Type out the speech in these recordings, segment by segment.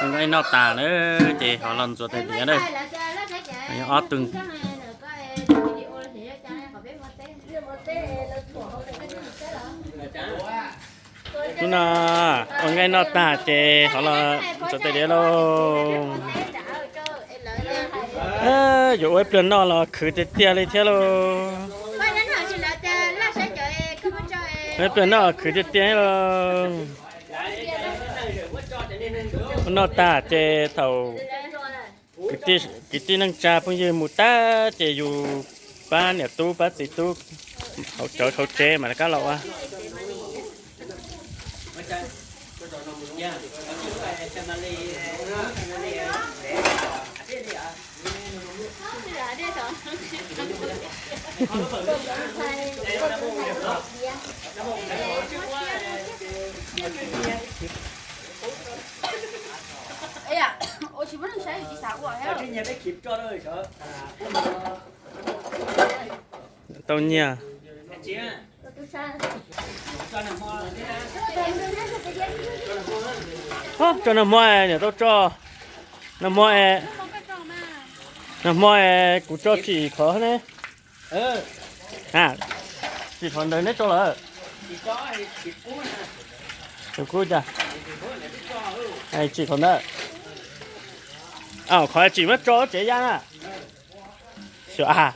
Nqaij noj tas na, ces ho los ntxuav tais diav na. Ob tug. Hnub no ua nqaij noj tag ces ho los ntxuav tais diav lauj. Yuav ua ib pliag noj los khwv tiag tiag li thiab lauj. Ua ib pliag noj khwv tiag tiag lauj. Noj tag ces thaum kwv tij neej tsa phooj ywg mus tag ces yus pab niam tub pab txiv tub hauv tsev hauv tsev mas rov qab los ua. Tau nyiaj. Tso nag hmo, niam tau tso. Nag hmo, nag hmo kuv tso tsim qhov ne. Tsim qhov ntawd neb tso lawm. Kub cas? Tsim qhov ntawd. Qhov tsim muab tso tsev ya na. Xyov a.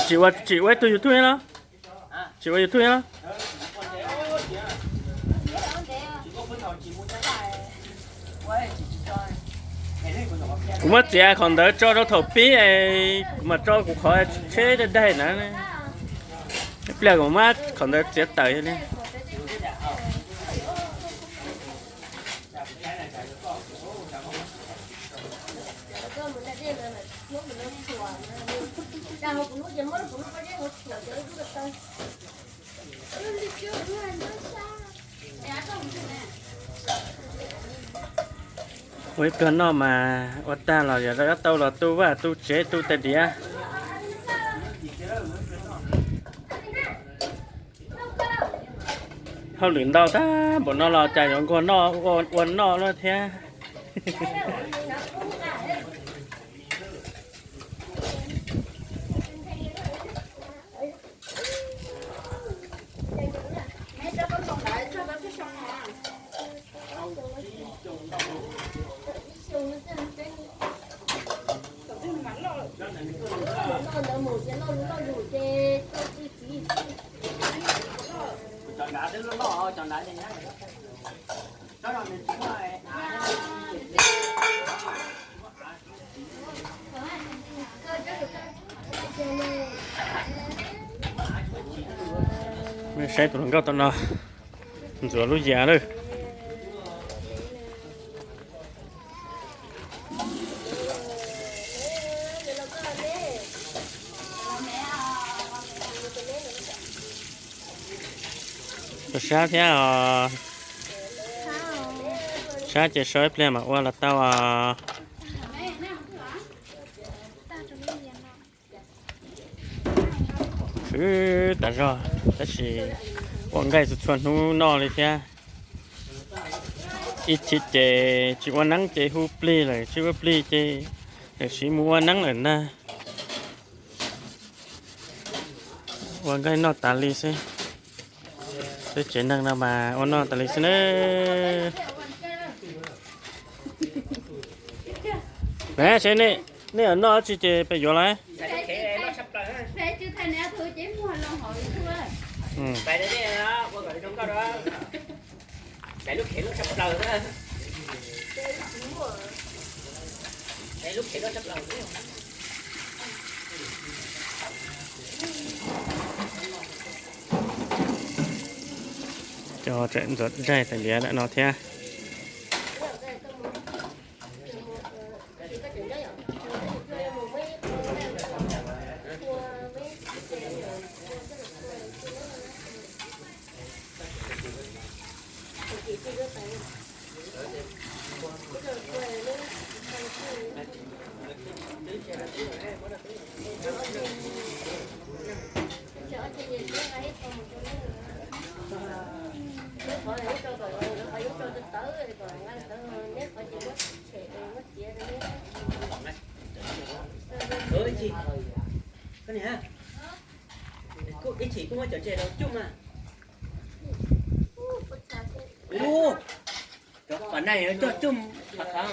Tsim ua, tsim ua ib tug YouTube los? Tsim ua YouTube los? Kuv muab txiav qhov ntawd tso rau thaum pib, kuv mam tso kuv qhov tsheb daig daig na. Ib pliag kuv muab qhov ntawd txiav tawm li. Ua ib pliag noj mas ua tag los yog rov qab tau los tu vaj tu tsev tu tais diav. Hauj lwm ntau tag npaum no los cas yuav nquag noj ua noj luaj thiab. Saib tus hluas nkauj tom no ntxuav lub yas lawm. Sab thiab os. Sab ces so ib pliag mam ua los tau os. Khwv tas zog, tab sis ua nqaij txhua txhua hnub noj li thiab. Ib chim ces tsis ua neeb ces hu plig lawm, tsis ua plig ces lawv siv mus ua neeb lawm ntag. Ua nqaij noj tas li xwb. Peb tsev neeg no mas ua noj tas li xwb na. Seb nej noj dab tsi ces peb yuav lawm. Cov tseem ntxuav daig tais diav lawm no thiab. Ib chim kuj muab cov ntses rau coj mas. Ub, cov pam neeg coj coj qhov qhov.